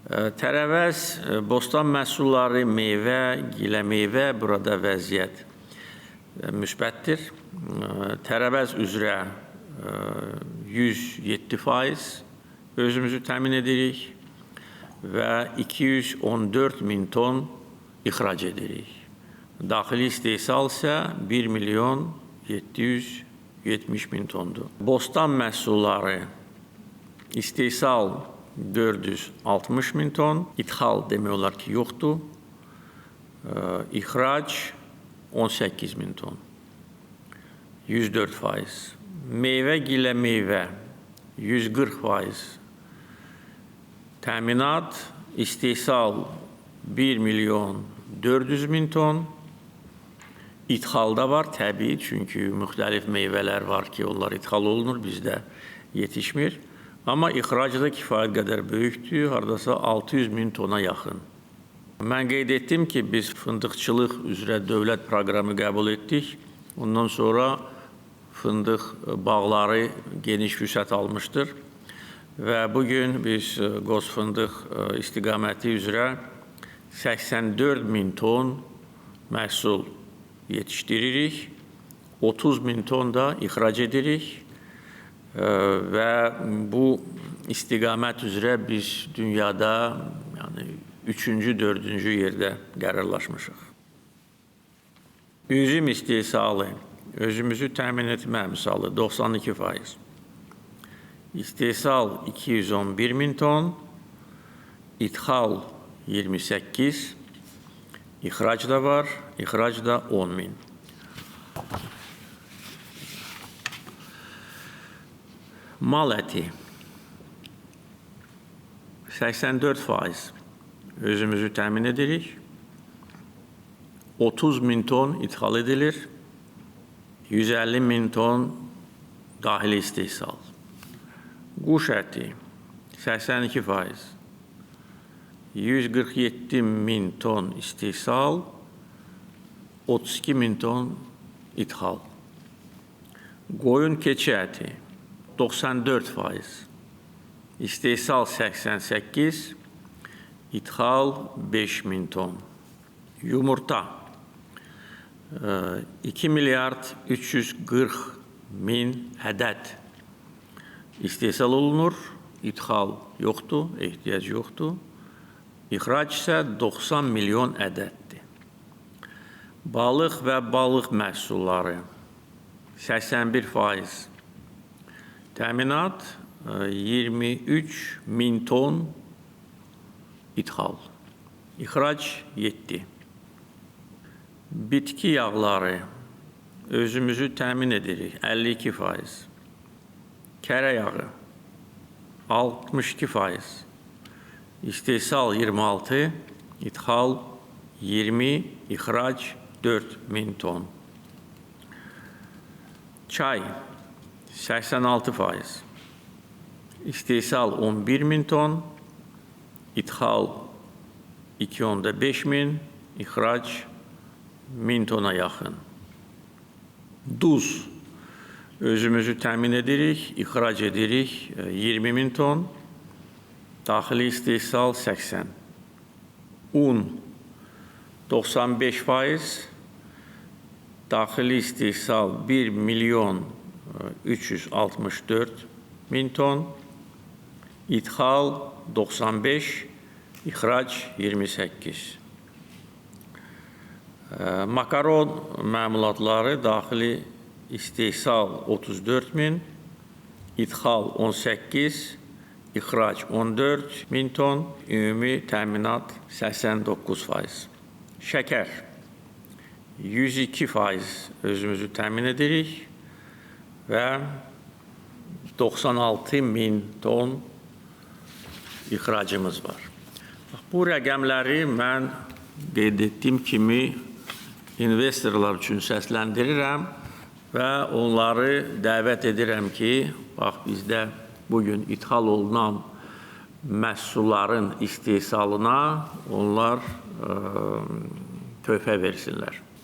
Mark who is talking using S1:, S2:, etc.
S1: Tərəvəz, bostan məhsulları, meyvə, gilə meyvə burada vəziyyət müsbətdir. Tərəvəz üzrə 107% özümüzü təmin edirik və 214 min ton ixrac edirik. Daxili istehsal isə 1 milyon 770 min tondur. Bostan məhsulları istehsal 460 min ton, idxal demək olar ki, yoxdur. İxrac 18 min ton, 104%. Meyvə, gilə meyvə 140%. Təminat istehsal 1 milyon 400 min ton. İdxalda var təbii, çünki müxtəlif meyvələr var ki, onlar idxal olunur, bizdə yetişmir. Amma ixrac da kifayət qədər böyükdür, hardasa 600 min tona yaxın. Mən qeyd etdim ki, biz fındıqçılıq üzrə dövlət proqramı qəbul etdik. Ondan sonra fındıq bağları geniş vüsət almışdır. Və bugün biz qoz fındıq istiqaməti üzrə 84 min ton məhsul yetişdiririk, 30 min ton da ixrac edirik və bu istiqamət üzrə biz dünyada yəni 3-cü, 4-cü yerdə qərarlaşmışıq. Üzüm istehsalı, özümüzü təmin etmə misalı 92%. İstehsal 211 min ton, idxal 28, İxrac da var, ixrac da 10 min. Mal əti 84% özümüzü təmin edirik. 30 min ton idxal edilir. 150 min ton daxili istehsal. Quş əti 82%. 147 min ton istehsal, 32 min ton idxal. Qoyun keçi əti 94%, istehsal 88, idxal 5 min ton. Yumurta 2 milyard 340 min ədəd istehsal olunur, idxal yoxdur, ehtiyac yoxdur. İxrac isə 90 milyon ədəddir. Balıq və balıq məhsulları 81%. Təminat 23 min ton idxal. İxrac 7. Bitki yağları özümüzü təmin edirik 52%. Kərə yağı 62%. İstehsal 26, idxal 20, ixrac 4 min ton. Çay 86%. İstehsal 11 min ton, idxal 2,5 min, ixrac 1000 tona yaxın. Duz özümüzü təmin edirik, ixrac edirik 20 min ton. Daxili istehsal 80. Un 95%, daxili istehsal 1 milyon 364 min ton, idxal 95, ixrac 28. Makaron məmulatları daxili istehsal 34 min, idxal 18, İxrac 14 min ton, ümumi təminat 89%. Şəkər 102% özümüzü təmin edirik və 96 min ton ixracımız var. Bax, bu rəqəmləri mən qeyd etdiyim kimi investorlar üçün səsləndirirəm və onları dəvət edirəm ki, bax bizdə bugün idxal olunan məhsulların istehsalına onlar töhfə versinlər.